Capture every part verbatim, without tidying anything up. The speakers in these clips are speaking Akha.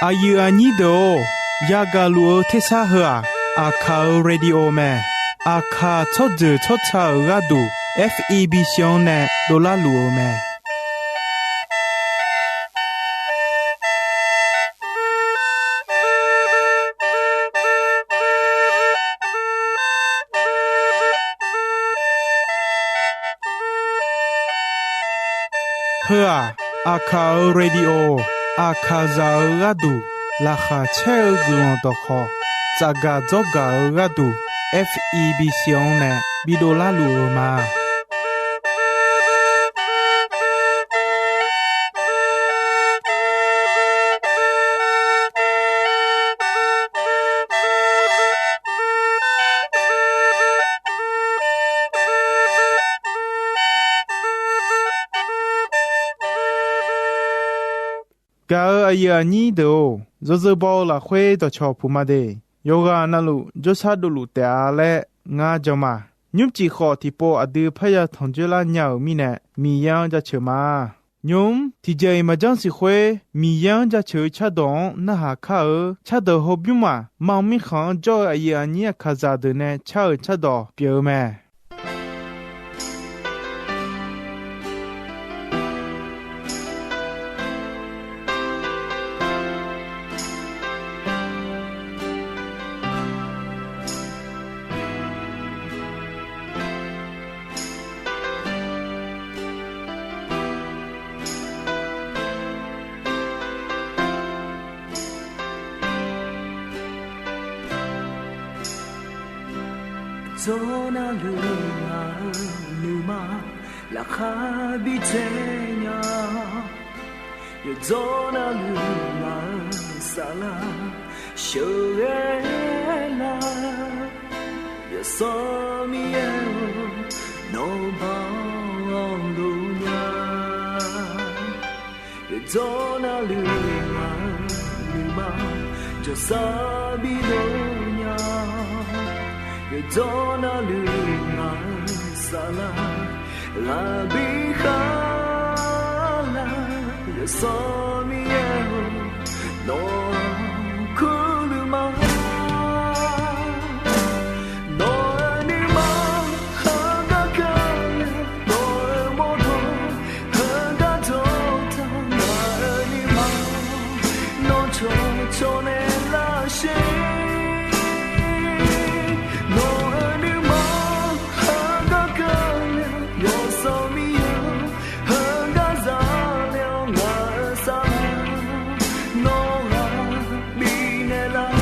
Aqyuif aqnyir deuq-or, yagaq luf-eu tersar heu-aq, Aqkaq-euq radio mae. Aqkaq tsawrjeuq tsawrca-euq gharduq, F E B C-anr nae dovlar luf-eu mae. Heu-aq, Aqkaq-euq radio, Aqkaqzaq-euq gharduq laqkhaq caer-eu guiqlanq dawqkhawq tsafgaq dzawrgaq-eu gharduq, F E B C-anr nae bidov larluf-eu ma. Gaq-euq aqyuif aqnyir deuq-or, yawzeu baw-eu lafkhoer dawqcawq puq ma de. Yawqghaq navluf jawrshar dovluf taef-a laer ngar jan ma. Nymrcif khawf tiqpov aqdui parya tanqjoer lar nya-euq mirnae, Miqyaer-anr jaceuq ma. Nymq-mr tiqjeq-iq maqjanr siq khoer, Miqyaer-anr jaceuq-eu cardawq-anr narhaq kar-eu cardawq hawbymr-aq, mar mirkhanq-anr jawr-eu aqyuif aqnyir Aqkaqzaq deuq nae car-euq cardawq pyeuf-eu mae. Yawqdzawr navluf ngaq-euq nuima laqkhaq bi tsaev nya. Yawqdzawr navluf ngaq-euq saflar sheuqghae lar. Yawsanr Miqyaer-or, nawq baw-awr dov nya. Yawqdzawr navluf ngaq-euq nuima jawrsar bi dov nya. Yawqdzawr navluf ngaq-euq saflar ghaq bi khar lar. Yawsanr Miqyaer-or, nawq-anr kurluf ma. Nawq-euq nuima heugar kar-a, nawq-euq mawrdo heugar dawqtaq, ngaq-euq nuima nawr cawqcawq naeqlar sher. Nawq-euq nuima heugar kar-a, Yawsanr Miqyaer-or, heugar zale-awr ngaq-euq saflar nawr ghaq bi naeqlar.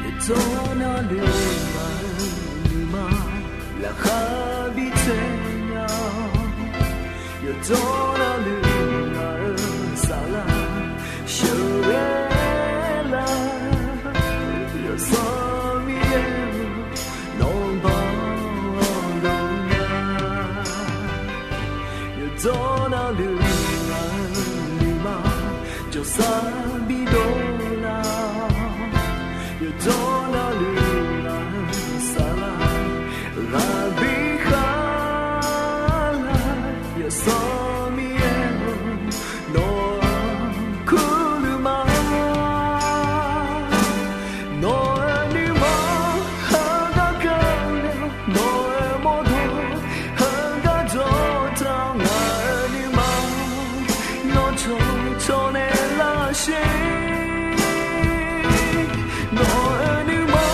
Yawqdzawr navluf ngaq-euq nuima laqkhaq bi tsaev nya. Yawqdzawr navluf ngaq-euq saflar sheuqghae lar. Yawsanr Miqyaer-or, nawq baw-awr dov nya. Yawqdzawr navluf ngaq-euq nuima jawrsar bi dov lar. Yawqdzawr navluf ngaq-euq saflar ghaq bi khar lar. Yawsanr Miqyaer-or, nawq-anr kurluf ma. Nawq-euq nuima heugar kar-a, nawq-euq mawrdo heugar dawqtaq, ngaq-euq nuima nawr cawqcawq naeqlar sher. Nawq-euq nuima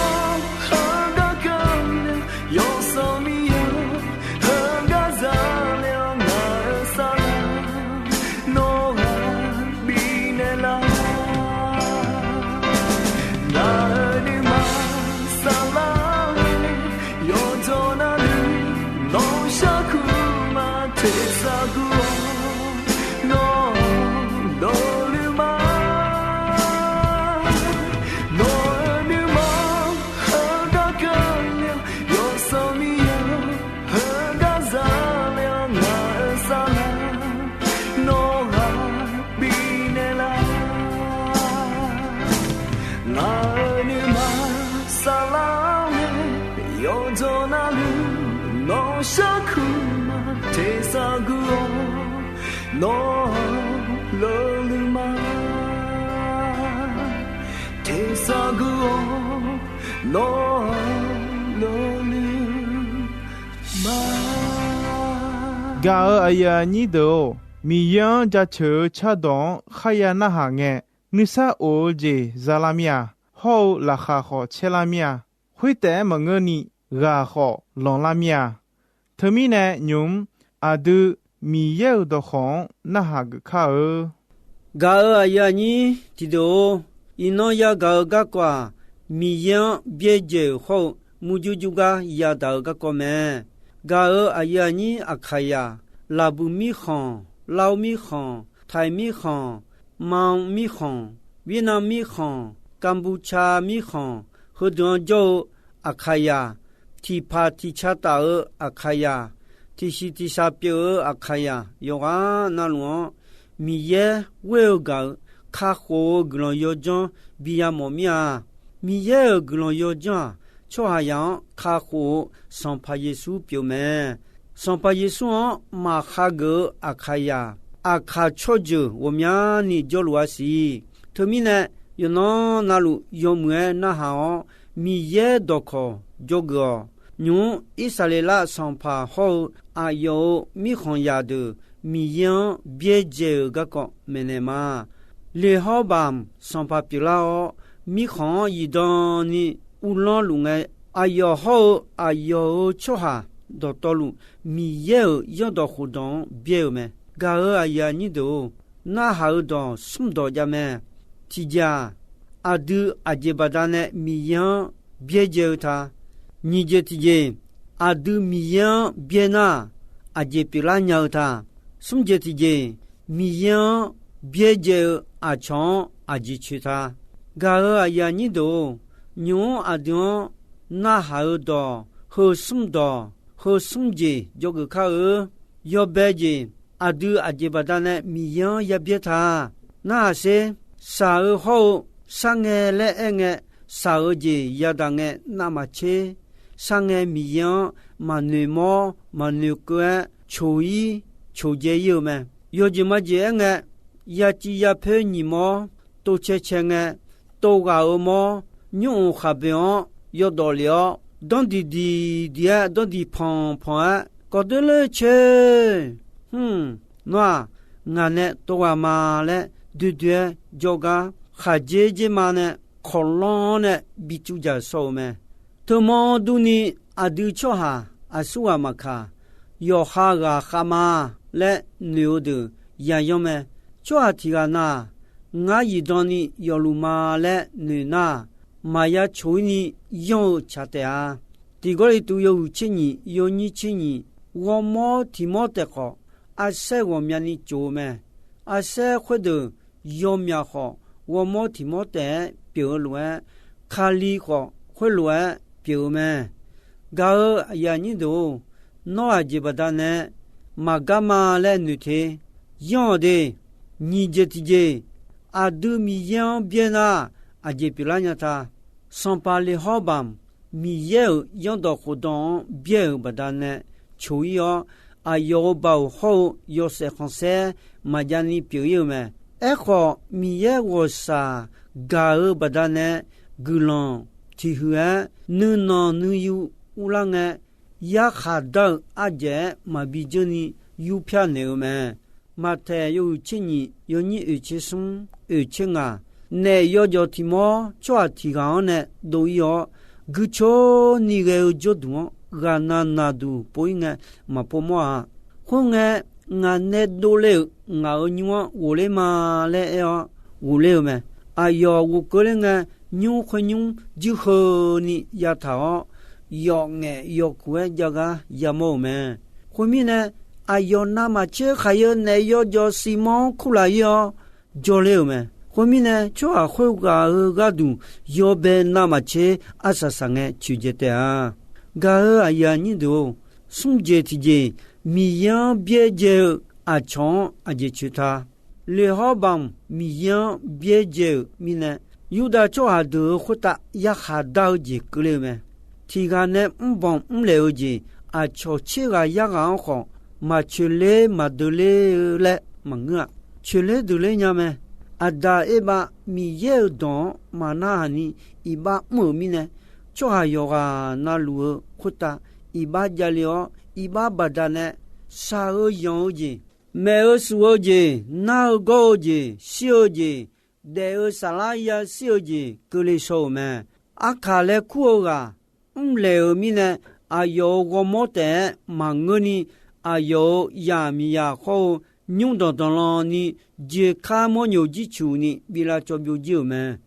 Nawr sharkuir ma, tersar guir-awr nawr lawluir ma, tersar guir-awr nawr lawluir ma. Gaq-euq aqyuif aqnyir deuq-or, Miqyaer-anr jaceuq-eu cardawq-anr kharya narhaq ngae, nuisar of-eu jeq zalar mir-a. Hawr-eu laqkhaq khawf caerlar mir-a. Khoertaef-aer maqngeurni ghaq khawf lanqlar mir-a. Teumirnae nymq-mr aqdui Miqyaer-euq dawqkawq-anr narhaq geuf kar-eu. Gaq-euq aqyuif aqnyir tiqdeuq-or, iqnan yagaq-eu garkawv-aq, Miqyaer-anr byaerdzae-euq hawr-eu murjur jur gar yadaq-eu garkawv mae. Gaq-euq aqyuif aqnyir Aqkaqyaq, Laqbuiq mirkhanq, Lav mirkhanq, Taiq mirkhanq, Mam mirkhanq, Wirnav mirkhanq, Kambucha mirkhanq, heudeuq-anr jawr-eu Aqkaqyaq, tiqpaq tiqca taf-eu Aqkaqyaq, tiqsiq tiqshaq pyeuf-eu Aqkaqyaq yawqghaq navluf-anr, Miqyaer ghoer-eu gaq-euq kakhof-eu guiqlanq yawdzanr bi yamawf mir-a. Miqyaer-euq guiqlanq yawdzanr-aq, tsawrhaqzaq-anr kakhof-eu Sanqpaq Yeqsur pyeuf mae. Sanqpaq Yeqsur-anr maqkhageuf-eu Aqkaqyaq, Aqkaq tsawrjeuq ghawqmyani jawrluf-a siq. Teumirnae, yawqnan navluf yawmuiq-aer narhaq-awr, Miqyaer dawqkawq dzawgeuf-awq. Nymq-mr Irsaqleqlav sanqpaq hawr-eu aqyawf-euq mirkhanq zaqdeuq Miqyaer-anr byaerdzae-euq garkawv maeqnaeq ma. Leqhawrbamq sanqpaq pyeuflar-awr, mirkhanq-anr zifdan ni uvlanr luf ngae, aqyawf hawr-eu aqyawf-euq tsawrhaq dawqtawvluf Miqyaer-euq zanrdawq khofdawq-anr byaer-eu mae. Gaq-euq aqyuif aqnyir deuq-or, narhaq-eu dawq smr dawq jav mae. Tiqjeq-aq, aqdui aqjeq baqdanae Miqyaer-anr byaerdzae-eu ta. Nyiq jeq tiqjeq, aqdui Miqyaer-anr byaer nar, aqjeq pyeuflar nya-eu ta. Smr jeq tiqjeq, Miqyaer-anr byaerdzae-eu aqcawq-anr aqjeq coeq ta. Gaq-euq aqyuif aqnyir deuq-or, nymq-mr aqdui-anr narhaq-eu dawq heu smr dawq heu smr jeq dzawgeuf kar-eu. Yawbae jeq, aqdui aqjeq baqdanae Miqyaer-anr yabyaer ta. Narhaq sher, shaq-eu hawr-eu sharngae laer aerngae, shaq-eu jeq yadaq ngae navmaqtser, sharngae Miqyaer-anr maqnoeq mawr maqnoeq keuv-aer coq-ir coqdzae-ir-eu mae. Yawjeq majeq aerngae, yaciv yapoer nyiq mawr, tovcae cae ngae, tov ghaq-euq mawr, nymr-euq khaqboeq-anr yawdawf lef-awr, danr diq diq diq-aer danr diq panq panq-aer kawv doer ler coer. Hmr, nawr-aq, ngaq nae tov ghaq ma laer doer doer-aer jawrgar khaqdzer dzer ma nae kawqlanr-anr nae bi cuv dzaq shawr-eu mae. Teumanr durni aqdui tsawrhaq aqsurghaq maqkaq, yawqha ghaq khav ma laer noeq-eu deuq yayanr mae. Tsawrhaq tiq ghaq na-aq, ngar zifdan ni yawfluf ma laer noeq nar, maqya coq-ir ni yanr-eu tsaq taef-a. Tiq Gawrliqtu yawhuiq tser nyiq yawnyir tser nyiq, ghawrmawr tiq mawr taef khawf, arsaer ghawqmyani coq-eu mae. Arsaer khoerdeuq yawmyaq khawf, ghawrmawr tiq mawr taef-aer pyeuf-eu lof-aer, Kali khawf khoerlof-aer pyeuf-eu mae. Gaq-euq aqyuif aqnyir deuq-or, nawr aqjeq baqdanae maqgar ma laer noeq te. Yanr-awq de. Nyiq jeq tiqjeq, aqdui Miqyaer-anr byaer nar, aqjeq pyeuflar nya ta. Sanqpaq Leqhawrbamq Miqyaer-euq zanrdawq khofdawq-anr byaer-euq baqdanae coq-ir-awr, aqyawf-euq baoq hawr-eu yawshaef khanqsaer maqjav ni pyeuf-ir-eu mae. Aerkhawf, Miqyaer ghawqshaq gaq-eu baqdanae guiqlanq tiq huiq-aer nuinanq nuiyu urlar ngae, yarkhaq dar-eu ardzaeq-aer maqbi dzeur ni yur pyar naeq-eu mae. Maqtaeq yawhuiq tser nyiq yawnyir oeq tser smr oeq tser ngaq, naef yawjawf tiq mawr tsawrhaq tiq ghaq-anr nae dov-ir-awr, guicoer ni ghae-eu jawrduq-anr ghaqna naqduq pov-ir ngae maqpov mawr-a. Khoerngae, ngaq nae dovle-euq ngaq-euq nymr-anr ghofler ma laer aer-awr ghofler-eu mae. Aqyawf ghofkeuv ler ngae, nymr khoer nymr jirheu ni yataq-awr, yawf ngaef yawkuq-aer jav gar yamawr-euq mae. Khoermirnae, aqyawf navmaqtser khaqyeu naef yawjawf siqmanr-anr kurlaq-ir-awr jawrler-euq mae. Khoermirnae, tsawrhaq khoerghaq-euq gharduq yawbae navmaqtser arsaq saq ngae coeqdzae taef-a. Gaq-euq aqyuif aqnyir deuq-or, smr jeq tiqjeq, Miqyaer-anr byaerdzae-eu aqcawq-anr aqjeq coeq ta. Leqhawrbamq Miqyaer-anr byaerdzae-euq mirnae, Yurdav tsawrhaq deuq-euq khoertav yarkhaq dar-eu jeq keuvle-eu mae. Tiq ghaq nae mrbanq mrlaeq-eu jeq aqcawq tser ghaq yar ghaq-anr khawf, maq coeqler maq deuq ler-eu laer maqngeur-a. Coeqler deuq ler nya mae. Aqdaq Erbav Miqyaer-euq dawq-anr maqnarhaq ni iqbax mr-euq mirnae, tsawrhaq yawqghaq na luf-eu khoertav iqbax javle-awr, iqbax baqdanae shaq-eu yanq-eu jeq, maeq-eu shuf-eu jeq, nar-eu gawr-eu jeq, shir-eu jeq, daef-eu saflar yashir-eu jeq keuvle shaw-euq mae. Arkaq laer kur-eu ghaq mrlaeq-euq mirnae, aqyawf-euq ghawrmawr taef-aer maqngeurni, aqyawf-euq yaq miqyaq khawr-eu nymrdanq danqlan ni, jeqkar mawrnyoq jircuq ni bi lavcawv byovjir-euq mae.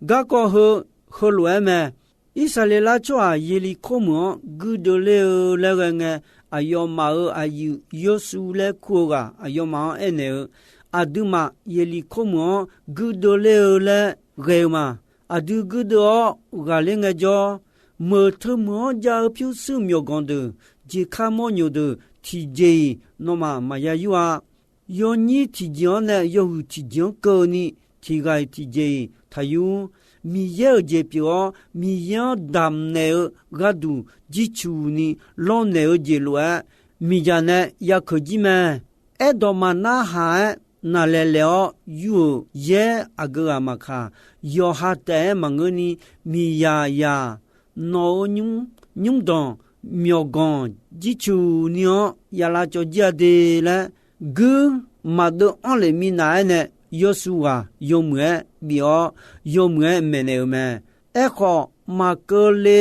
Garkawv heu, heulof-aer mae. Irsaqleqlav tsawrhaq Yeqliqkor meuq-anr guirdeuv ler-eu laer ghae ngae, aqyawfmaf-euq aqyuif Yawshuv laer kur-eu ghaq aqyawfmaf-anr aernaeq-eu, Aqduimaf Yeqliqkor meuq-anr guirdeuv ler-eu laer ghae-eu ma. Aqdui guirdeuv-awr ghaqler ngaejawr, meuq teu meuq-anr jav-eu pyurshuir myawqganq deuq, jeqkar mawrnyoq deuq tiqjeq-iq nawmaf maqya yur-a. Yawnyir tiqjeq-anr nae yawhuiq tiqjeq-anr keuvni, tiq ghaq-iq tiqjeq-iq taqyur. Miqyaer-euq jeq pyeuf-awr, Miqyaer-anr damqnaeq-eu gharduq jircuq ni lawrnaeq-eu jeq lof-aer, miqdzaq nae yakeuq jir mae. Aerdawq maqnarhaq-aer naqlaeq laeq-awr yur-euq yaer aqgeu ghaq maqkaq, yawqha taef-aer maqngeurni, miqyaq yaq, nawq-euq nymr, nymrdanq, myawqganq, jircuq ni-anr ya lavcawv jir-a de laer, guir maqdeuv anr lef minav-aer nae, Yawshuv ghaq yawmuiq-aer bif-awr, yawmuiq-aer maeqnaeq-euq mae. Aerkhawf, maqkeuvle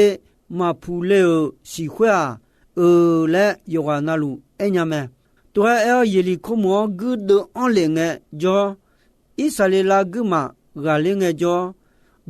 maqpuq le-euq siq khoer-aq, eu laer yawqghaq navluf aernya mae. Tov-aer aer-awr, Yeqliqkor meuq-anr guirdeuv anr lef ngaejawr, Irsaqleqlav guirmaf ghaqler ngaejawr,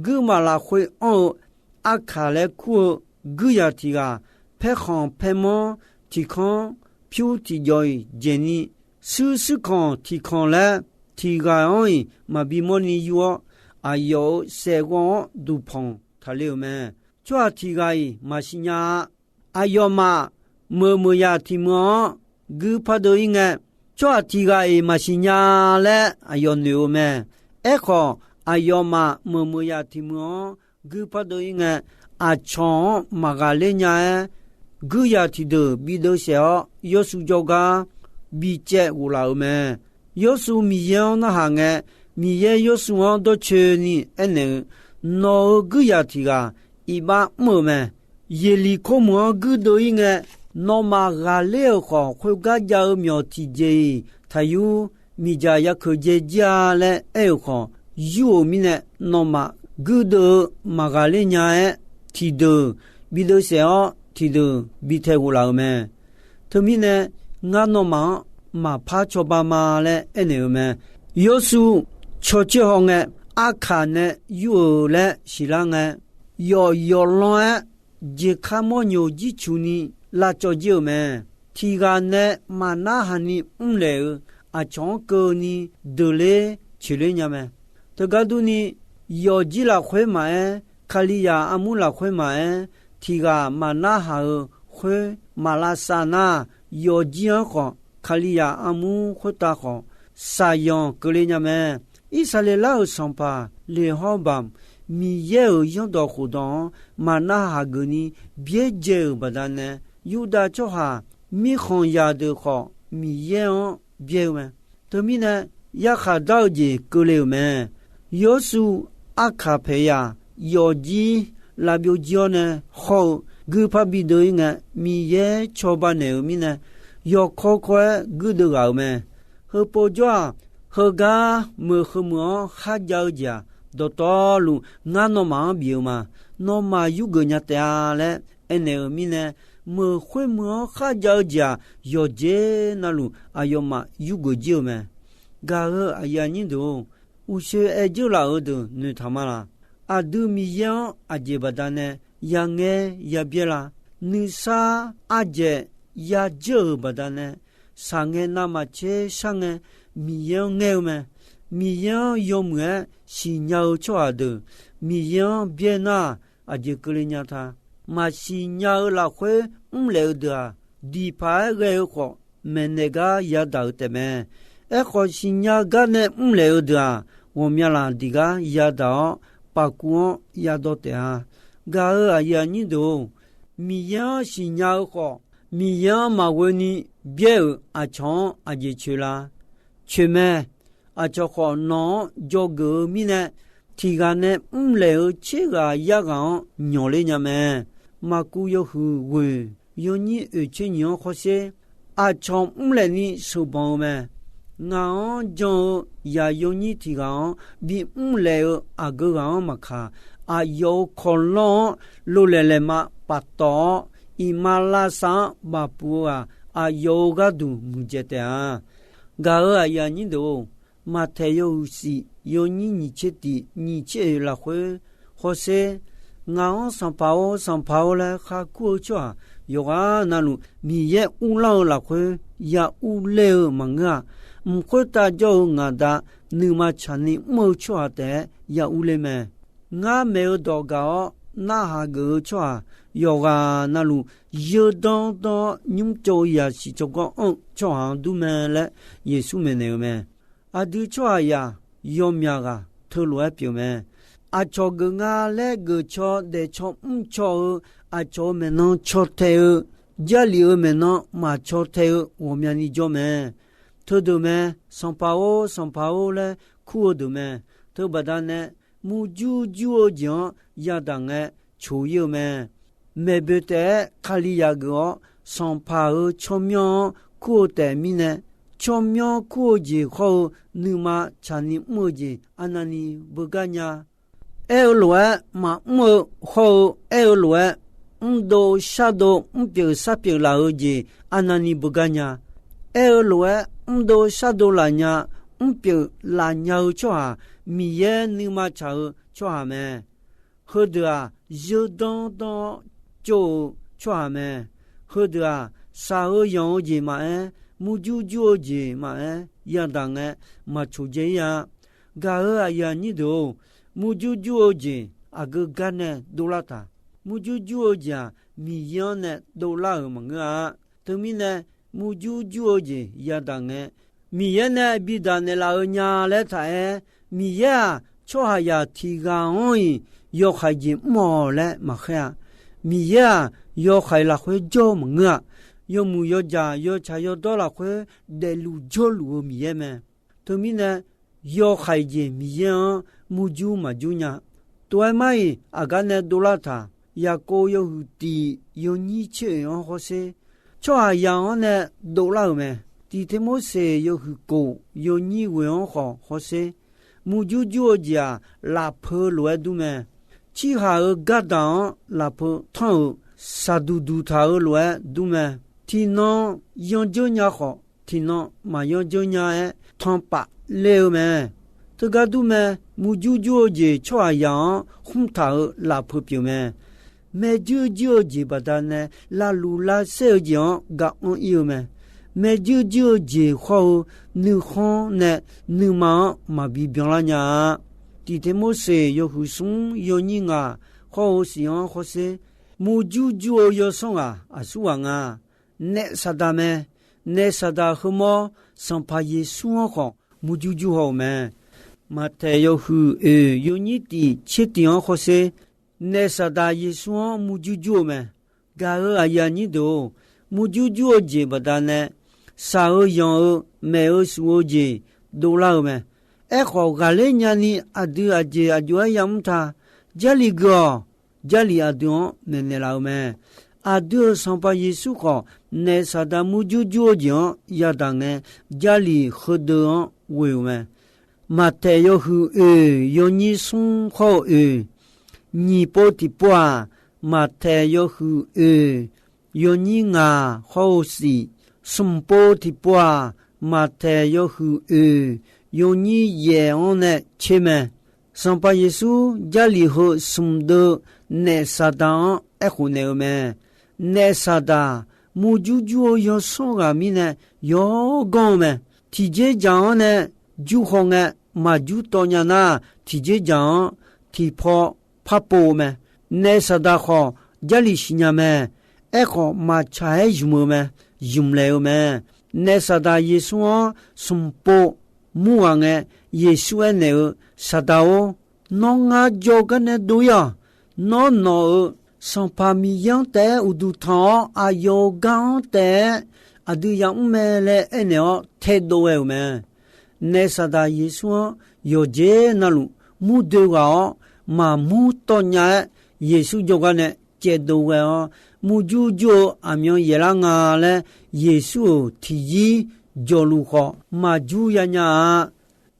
guirmaf lafkhoer anr-eu Arkaq laer kur-eu guiryaq tiq ghaq, paerkhanq paermanr tiq kanr pyur tiqjawq-iq dzaeqni, shuir shuirkanq tiq kanq laer tiq ghaq-anr-iq maqbi mawrni yur-awr, aqyawf-euq saeqghawv-anr duqpanq taqle-euq mae. Tsawrhaq tiq ghaq-iq maqsiq nya-a. Aqyawfmaf meuq meuq yaq tiq meuq-anr guir pardeuv-ir ngae, tsawrhaq tiq ghaq-iq maqsiq nya laer aqyawf noeq-eu mae. Aerkhawf, aqyawfmaf meuq meuq yaq tiq meuq-anr guir pardeuv-ir ngae, aqcawq-anr maqghaqler nya-aer, guiryaq tiqdeuq bideuv saef-awr, Yawshuv jawrgar bicaev ghoflaf-euq mae. Yawshuv Miqyaer-anr narhaq ngae, Miqyaer Yawshuv-anr dawrcoeni aernaeq-eu, Nawq-euq guiryaq tiq ghaq iqbax mr-euq mae. Yeqliqkor meuq-anr guirdeuv-ir ngae, nawmaf ghaqler-euq khawf, khoergar jav-eu myawq tiqjeq-iq taqyur, miqdzaq yakeuq dzae jir-a laer aer-euq khawf, yur-euq mirnae, nawmaf guirdeuv-eu maqghaqler nya-aer, tiqdeuq bideuv saef-awr, tiqdeuq bi tae ghoflaf-euq mae. Teumirnae, ngar nawmaf-anr maqpar cawba ma laer aernaeq-euq mae. Yawshuv cawcoer hawngae, Arkaq nae yur-euq laer siqlar ngae, yawf yawf lan-aer jeqkar mawrnyoq jircuq ni lavcawv jir-euq mae. Tiq ghaq nae maqnarhaq ni mrlaeq-eu, aqcawq-anr keuvni deuqler coeqler nya mae. Teugar durni, yawfjir lafkhoer maqaer, Kalizaq armur lafkhoer maqaer, tiq ghaq maqnarhaq-euq khoer maq lavsav nar, yawfjir-anr khawf, Kalizaq armur khoertav khawf, saqyanq keuvle nya mae. Irsaqleqlav-euq sanqpaq Leqhawrbamq Miqyaer-euq zanrdawq khofdawq-anr maqnarhaq geufni byaerdzae-euq baqdanae, Yurdav tsawrhaq mirkhanq zaqdeuq khawf Miqyaer-anr byaer-eu mae. Teumirnae, yarkhaq dar-eu jeq keuvle-euq mae. Yawshuv Arkaq paeq yaq yawfjir lavbyov jir-awr nae hawr-eu guirpar bideuv-ir ngae, Miqyaer cawba naeq-euq mirnae, yawkawr kawr-aer guirdeuv ghaq-euq mae. Heupov jawr-aq, heugar meuq heumeuq-anr kharjav-eu jeq-aq, dawqtawvluf ngar nawmaf-anr bif-eu ma. Nawmaf yurgeuf nya taef-a laer aernaeq-euq mirnae, meuq khoermeuq-anr kharjav-eu jeq-aq, yawqjeq navluf aqyawfmaf yurgeuf jir-eu mae. Gaq-euq aqyuif aqnyir deuq-or, uqshoe aer dzeur laf-euq deuq noeqtaq ma laq? Aqdui Miqyaer-anr aqjeq baqdanae yangaer yabyaer la? Nuisar ardzaeq yadzeur-euq baqdanae, shaqngae navmaqtser sharngae Miqyaer-anr ngaer-eu mae. Miqyaer-anr yawmuiq-aer siqnya-eu tsawrhaq deuq, Miqyaer-anr byaer nar, aqjeq keuvle nya ta? Maqsiq nya-eu lafkhoer mrlaeq-eu deuq-aq, diqpaq-aer ghae-eu khawf, maeqnaeq gar yadaq-euq taefmae. Aerkhawf, siqnya gar nae mrlaeq-eu deuq-aq, ghawqmya laf diq gar yadaq-awr, pafkuv-anr yadawr taef-a. Gaq-euq aqyuif aqnyir deuq-or, Miqyaer-anr siqnya-eu khawf, Miqyaer-anr maqghoe ni byaer-euq aqcawq-anr aqjeq coeq la? Coeq mae. Aqcawq khawf nawq-anr dzawgeuf-eu mirnae, tiq ghaq nae mrlaeq-eu tser ghaq yar ghaq-anr nyanqler nya mae. Maqkuv yawhuiq ghoeq yawnyir oeq tser nyiq-anr hawsher, aqcawq mrlaeq ni sheuqbanq-eu mae. Ngaq-anr jan-eu yaq yawnyir tiq ghaq-anr bimr laeq-eu aqgeu ghaq-anr maqkaq, aqyawf-euq kawqlanr-anr lolaeq laeqma paftawf-awr, iqmalavshav lavsav-anr bafpuq-eu-aq, aqyawf-euq gharduq muiqdzaeq taef-a. Gaq-euq aqyuif aqnyir deuq-or, Maqtaeq yawhuiq shif yawnyir nyiq tser tiq nyiq tser oeq lafkhoer hawsher, Ngaq-anr Sanqpaq-or, Sanqpaq-or laer kharkur-eu tsawrhaq yawqghaq navluf, Miqyaer uvlanr-eu lafkhoer ya urler-eu maqngeur-a. Mq khoertav jawr-eu ngaq Da nuima tsaqni mr-eu tsawrhaq taef-aer ya urler mae. Ngar maeq-eu dawq gaq-awr narhaq geuf-eu tsawrhaq yawqghaq navluf, yeudanr danr-awr nymr tsov-eu yasiq tsawrganr anr-eu tsawrhaq-anr dur mae laer Yeqsur maeqnaeq-eu mae. Aqdui tsawrhaqzaq yawmyaq ghaq teulof-aer pyeuf mae. Aqcawq geuf nga laer geuf caw daef caw mr caw-eu, aqcawq-euq maeqnan caw tae-eu, Jarlif-euq maeqnan maqcaw tae-eu ghawqmyani jawr mae. Teudeuq mae, Sanqpaq-or, Sanqpaq-or laer kur-eu deuq mae. Teubaqda nae murjur jur-eu jeq-anr yadaq ngae coq-ir-eu mae. Maeqboeq taef-aer Kalizaq geuf-awr, Sanqpaq-euq tsawrmyanr-anr kur-eu taef mirnae, tsawrmyanr kur-eu jeq hawr-eu nuima tsaqni mr-eu jeq arnavni beugar nya. Aer-eu lof-aer maqmr-eu hawr-eu, aer-eu lof-aer mrdov shardov mrpyeuf sharpyeuf laf-eu jeq arnavni beugar nya. Aer-eu lof-aer mrdov shardov laf nya, mrpyeuf laf nya-eu tsawrhaq, Miqyaer nuima tsaq-eu tsawrhaq mae. Heudeuq-aq, zeur danr danr-awr tsov-eu tsawrhaq mae. Heudeuq-aq, shaq-eu yanq-eu jeq maqaer, murjur jur-eu jeq maqaer, yadaq ngae maqcoq dzae-ir-a. Gaq-euq aqyuif aqnyir deuq-or, murjur jur-eu jeq aqgeu gar nae dovlar taq. Murjur jur-eu jeq-aq, Miqyaer-anr nae dovlar-euq maqngeur-a. Teumirnae, murjur jur-eu jeq yadaq ngae, Miqyaer nae bidaq naeqlaf-eu nya laer taq-aer, Miqyaer-aq, tsawrhaqzaq tiq ghaq-anr-iq yawhaiq jeq mr-awq laer maqkhaer-a. Miqyaer-aq, yawhaiq lafkhoer jawr-eu maqngeur-a. Yawmuiq yawjaq yawtsaq yawdawr lafkhoer daefluf jawrluf-eu Miqyaer mae. Teumirnae, yawhaiq jeq Miqyaer-anr murjur maqjur nya. Tov-aer mar-iq aqgar nae dovlar taq. Yaqkov yawhuiq tiq yawnyir tser oeq-anr hawsher, tsawrhaqzaq-anr nae dovlar-euq mae. Tiq Termorseq yawhuiq kof yawnyir ghoeq-anr khawf hawsher, murjur jur-eu jeq-aq, lafpeu lof-aer dur mae. Tsirhaq-euq gardaq-anr lafpeu tanr-euq, shaqduq duq taq-eu lof-aer dur mae. Tiqnan yandzeur nya khawf, tiqnan maqyandzeur nya-aer tanqpaf ler-eu mae. Teugar dur mae. Murjur jur-eu jeq tsawrhaqzaq-anr khmr taq-euq lafpeu pyeuf mae. Maerjuir juir-eu jeq baqdanae, lavluq lavsaer-eu jeq-anr ga anr-ir-eu mae. Maerjuir juir-eu jeq hawr-eu nuikhanr nae nuima-anr maqbi byanlar nya-a. Tiq Termorseq yawhuiq smr yawnyir ngaq hawr-eu shif-anr hawsher, murjur jur-eu yawsanr ghaq aqsurghaq nga. Naef Saqdaq mae. Naef Saqdaq heumawr Sanqpaq Yeqsur-anr khawf murjur jur haw-euq mae. Maqtaeq yawhuiq oeq yawnyir tiq tser tiq-anr hawsher, Naef Saqdaq Yeqsur-anr murjur jur-eu mae. Gaq-euq aqyuif aqnyir deuq-or, murjur jur-eu jeq baqdanae, shaq-eu yanq-eu maeq-eu shuf-eu jeq dovlar-eu mae. Aerkhawf, ghaqler nyani aqdui aqjeq aqjox-aer yamr ta. Jarlif geuf-awq. Jarlif aqdui-anr maeqnaeq laf-eu mae. Aqdui-euq Sanqpaq Yeqsur khawf, Naef Saqdaq murjur jur-eu jeq-anr yadaq ngae, Jarlif heudeuq-anr ghoe-euq mae. Maqtaeq yawhuiq oeq yawnyir smr hawr-eu oeq, nyiq pov tiqpov-aq, Maqtaeq yawhuiq oeq yawnyir ngaq hawr-eu shif, smq pov tiqpov-aq, Maqtaeq yawhuiq oeq yawnyir yaef-anr nae tser mae. Sanqpaq Yeqsur Jarlif heu smq deuv Naef Saqdaq-anr aerkhof naeq-eu mae. Naef Saqdaq murjur jur-eu yawsanr ghaq mirnae yawganr-eu mae. Tiqjeq dzaq-anr nae jur haw ngae, maqjur tawv nya nar, tiqjeq dzaq-anr tiqpaw par pov-eu mae. Naef Saqdaq khawf, Jarlif siqnya mae. Aerkhawf, maqtsaq-aer zmq-eu mae. Zmq laeq-eu mae. Naef Saqdaq Yeqsur-anr smq pov mur ghaq ngae, Yeqsur aernaeq-eu, Saqdaq-or, nawr ngar jawrgar nae dov-ir-awq. Nawr nawq-euq Sanqpaq Miqyaer-anr taef-aer uqduq tanq-awr, aqyawf-euq gar-anr taef-aer aqdui yamr mae laer aernaeq-awr taedov ghae-euq mae. Naef Saqdaq Yeqsur-anr yawqjeq navluf murdoe ghaq-awr, maqmur tawv nya-aer, Yeqsur jawrgar nae caevdov ghae-awr, murjur jur-eu aqmyan yaeflar nga laer Yeqsur-euq tiqyir jawqluf khawf maqjur ya nya-a.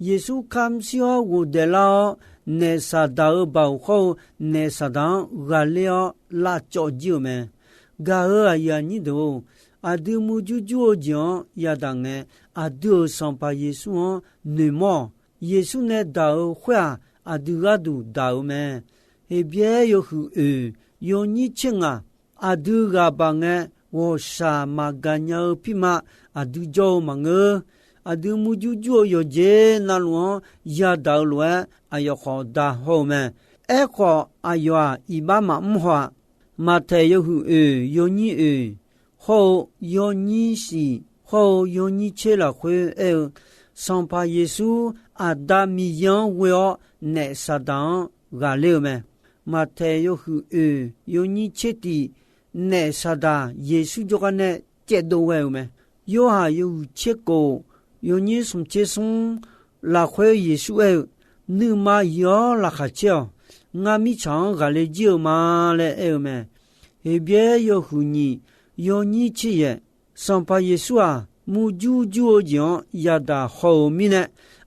Yeqsur kamq shir-awr ghofdaef lar-awr, naef Saqdaq-euq baoq hawr-eu naef Saqdaq-anr ghaqler-awr lavcawv jir-euq mae. Gaq-euq aqyuif aqnyir deuq-or, aqdui murjur jur-eu jeq-anr yadaq ngae, aqdui-euq Sanqpaq Yeqsur-anr noeqmawr-awq. Yeqsur nae daq-euq khoer-aq, aqdui gharduq daq-euq mae. Heqbyaer yawhuiq oeq yawnyir tser ngaq, aqdui ghaq baq ngae, ghawqshaq maqgaq nya-eu pirma aqdui jawr-eu maqngeur. Aqdui murjur jur-eu yawqjeq navluf-anr yadaq-eu lof-aer, aqyawf khawf daq haw-eu mae. Aerkhawf, aqyawf-aq, iqbax maqmr haw-aq. Maqtaeq yawhuiq oeq yawnyir oeq hawr-eu yawnyir shif hawr-eu yawnyir tser lafkhoer aer-eu, Sanqpaq Yeqsur Aqda Miqyaer-anr ghoe-awr naef Saqdaq-anr ghaqler-eu mae. Maqtaeq yawhuiq oeq yawnyir tser tiq, naef Saqdaq Yeqsur jawrgar nae caevdov ghae-euq mae. Yorhaq yawhuiq tser kof yawnyir smq tser smr lafkhoer Yeqsur aer-eu, Nuima yif-awr laqkhaq caer-awq. Ngar mirtsaq-anr ghaqler jir-eu ma laer aer-eu mae. Heqbyaer yawhuiq nyiq yawnyir tser yaeq, Sanqpaq Yeqsur-aq, murjur jur-eu jeq-anr yadaq haw-euq mirnae,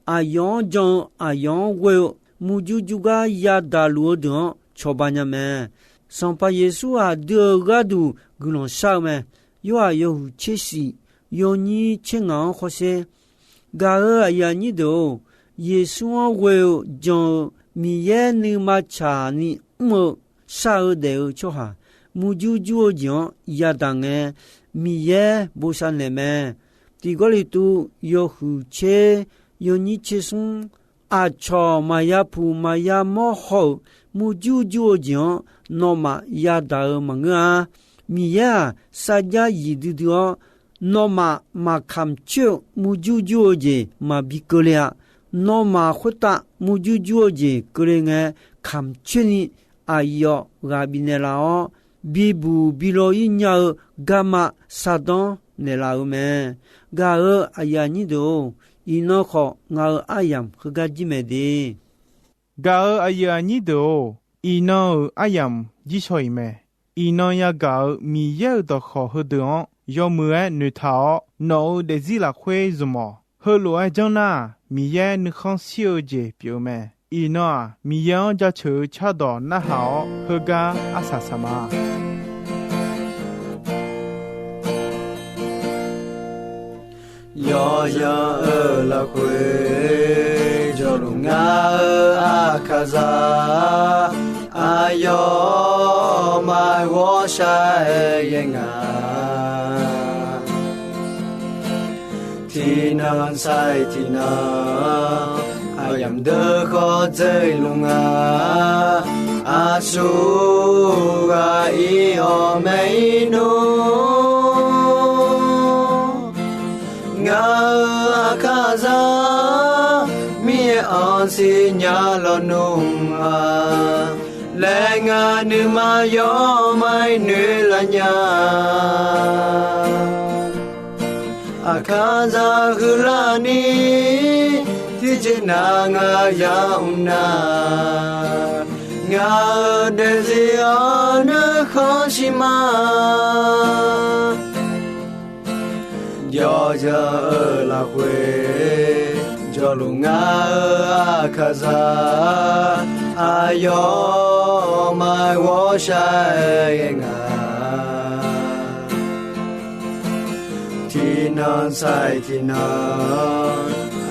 aqyawf-anr jan-eu aqyawf-anr ghoe-eu murjur jur gar yadaq luf-eu deuq-anr cawba nya mae. Sanqpaq Yeqsur aqdui-euq gharduq guiqlanq shar-eu mae. Yorhaq yawhuiq tser shif yawnyir tser ngaq-anr hawsher. Gaq-euq aqyuif aqnyir deuq-or, Yeqsur-anr ghoe-eu jan-eu Miqyaer nuima tsaqni mr-eu shar-eu daef-eu tsawrhaq murjur jur-eu jeq-anr yadaq ngae, Miqyaer bosav naeq mae. Tiq Gawrliqtu yawhuiq tser yawnyir tser smr, aqcawq maqya puq maqya mawr haw-euq murjur jur-eu jeq-anr nawmaf yadaq-eu maqngeur-a. Miqyaer-aq, sarjax zif duidui-awr, nawmaf maqkamq coer-eu murjur jur-eu jeq maqbi keuvle-a. Nawmaf khoertav murjur jur-eu jeq keuvle ngae, kamq coer ni aqyawf ghaq bifnaeq laf-awr, bibuq bi law-ir nya-eu garma sardanr naeqlaf-euq mae. Gaq-euq aqyuif aqnyir deuq-or, iqnan khawf ngaq-euq aryamq heugar jir mae de. Gaq-euq aqyuif aqnyir deuq-or, iqnan-euq aryamq jir shaw-iq mae. Iqnan yagaq-euq Miqyaer-euq dawqkawq heudeuq-anr yawmuiq-aer noeqtaq-awr, nawq-euq daefzir lafkhoer zmq-awq. Heulof-aer janr nar-aq, Miqyaer nuikhanr shir-eu jeq pyeuf-eu mae. Iqnan-aq, Miqyaer-anr jaceuq-eu cardawq narhaq-awr, heugar arsaq saq ma. Yawqyan-euq lafkhoer jawrluf ngar-eu aqkaqzaq, aqyawfmaf-euq ghawqshaq-aer ghae nga. Tiqnan sar-iq tiqnan, aqyamq deuq khawf dzaeq luf nga. Aqsurghaq ir-awq mae ir nmr. Ngaq-euq aqkaqzaq, Miqyaer anr siqnya lawnmr-a laer, ngaq nuima yawmaf-aer noeq laf nya. Aqkaqzaq huiqlar ni, tiqjeq nav ngaq yamr nar, ngaq-euq daefzir-anr nuikhanr shir ma. Yawqyan-euq lafkhoer jawrluf ngar-eu aqkaqzaq, aqyawfmaf-euq ghawqshaq-aer ghae nga. Tiqnan sar-iq tiqnan,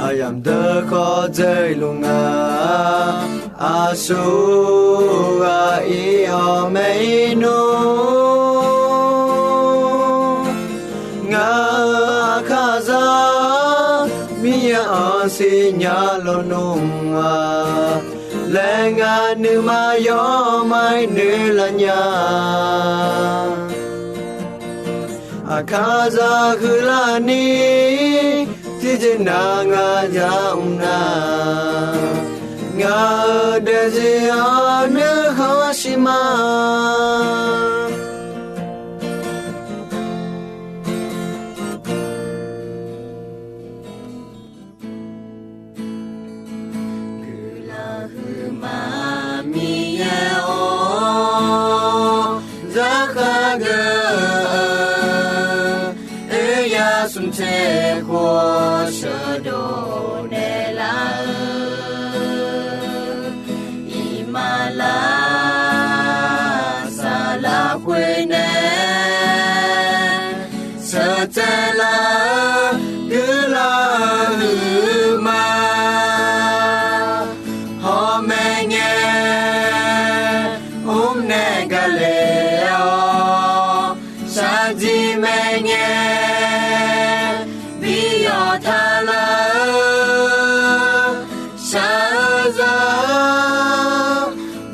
aqyamq deuq khawf dzaeq luf nga. Aqsurghaq ir-awq mae ir nmr. Ngaq-euq aqkaqzaq, Miqyaer anr siqnya lawnmr-a laer, ngaq nuima yawmaf-aer noeq laf nya. Aqkaqzaq huiqlar ni, tiqjeq nav ngaq yamr nar, Gaq-euq daefzir-anr nuikhanr shir ma. Guiqlanq huiqma Miqyaer-or, zarkhav geur-eu oe yar smr tser khoer sheuqdov naeqlar-eu iqmalavsaq lafkhoer nae sheuqtsaev lar-eu guiqlanq huiqma. Hawmae ngae, mr nae gaqle-awr, shaqjir mae ngae, bi yawq taq lar-eu shaqzaq-eu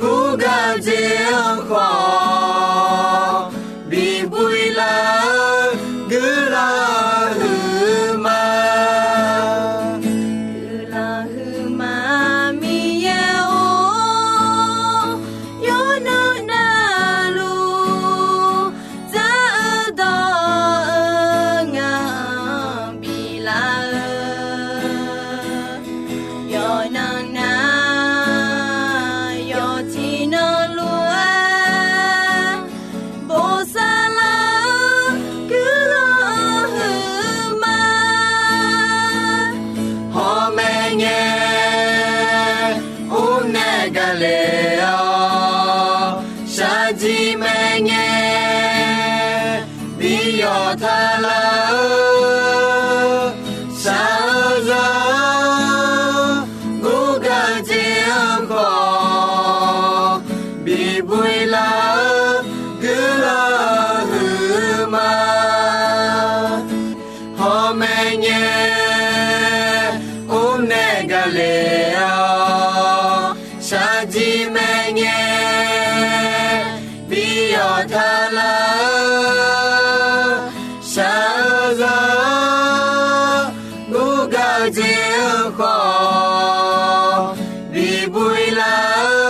gurgaq dzer-anr khawf, bibuiq lar-eu guiqlanq huiqma. Guiqlanq huiqma Miqyaer-or, yawqnan navluf dzar-eu dawq-eu ngaq-anr bilar-eu, yawqnan nav yawqtiq navluf-aer bosav lar-eu guiqlanq huiqma. Hawmae ngae, mr nae gaqle-awr, shaqjir mae ngae, bi yawq taq lar-eu shaqzaq-eu gurgaq dzer-anr khawf, bibuiq lar-eu guiqlanq huiqma. Hawmae ngae, mr nae gaqle-awr, shaqjir mae ngae, bi yawq taq lar-eu shaqzaq-eu gurgaq dzer-anr khawf, bibuiq lar-eu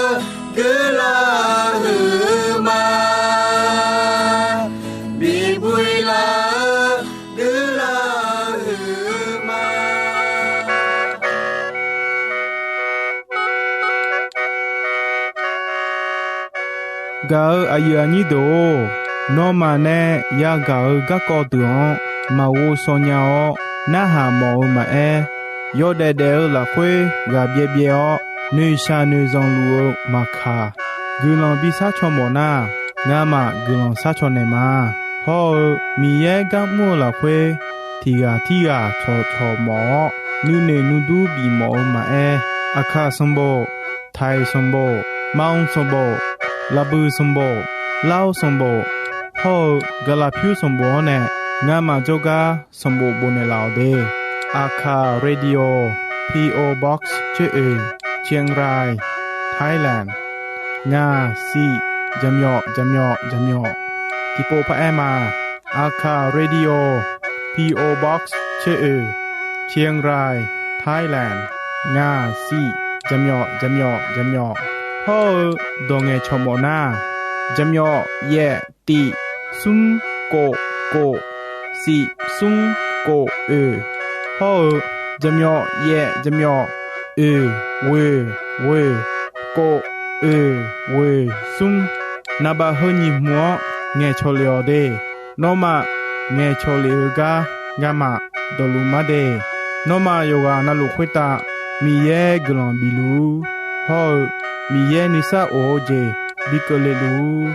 guiqlanq huiqma. Bibuiq lar-eu guiqlanq huiqma. Gaq-euq aqyuif aqnyir deuq-or, nawmaf nae yagaq-euq garkawv deuq-anr maqghov shaw nya-awr, narhaq mawf-eu maqaer, yawdaef daef-eu lafkhoer ghaq byaev byaev-awr, noeqshaq noeqzanq luf-eu maqkaq, guiqlanq bishar caw mawf nar, ngamaf guiqlanq shar caw naeq ma. Hawr-eu Miqyaer gar mr-eu lafkhoer, tiq ghaq tirghaq cawqcawq mawf-awr, nuinoeq nuidur bif mawf-eu maqaer, Aqkaq sanqbof, Taiq sanqbof, Manq sanqbof, Laqbuiq sanqbof, Lar-eu sanqbof, hawr-eu Gaqlaqpyur sanqbof-anr nae ngamaf jawrgar sanqbof bofnaeq laf-awq de. Aqkaq Radio, P O Box tser oeq, Chiang Rai, Thailand, ngaq siq jaqmyawf jaqmyawf jaqmyawf. Tiqpov paraer ma. Aqkaq Radio, P O Box tser oeq, Chiang Rai, Thailand, ngaq siq jaqmyawf jaqmyawf jaqmyawf. Hawr-eu dawq ngaeqcawq mawf nar, jaqmyawf yaef tiq smr kof kof siq smr kof oeq, hawr-eu jaqmyawf yaef jaqmyawf oeq ghoeq ghoeq kof oeq ghoeq smr, naqbaf heu nyiq hmq-anr ngaeqcawq lef-awq de. Nawmaf ngaeqcawq lef-eu gar ngamaf dawqluf mar de. Nawmaf yawqghaq navluf khoertav Miqyaer guiqlanq bif luf-ur. Hawr-eu Miqyaer nuisar of-eu jeq bi keuvle luf-ur.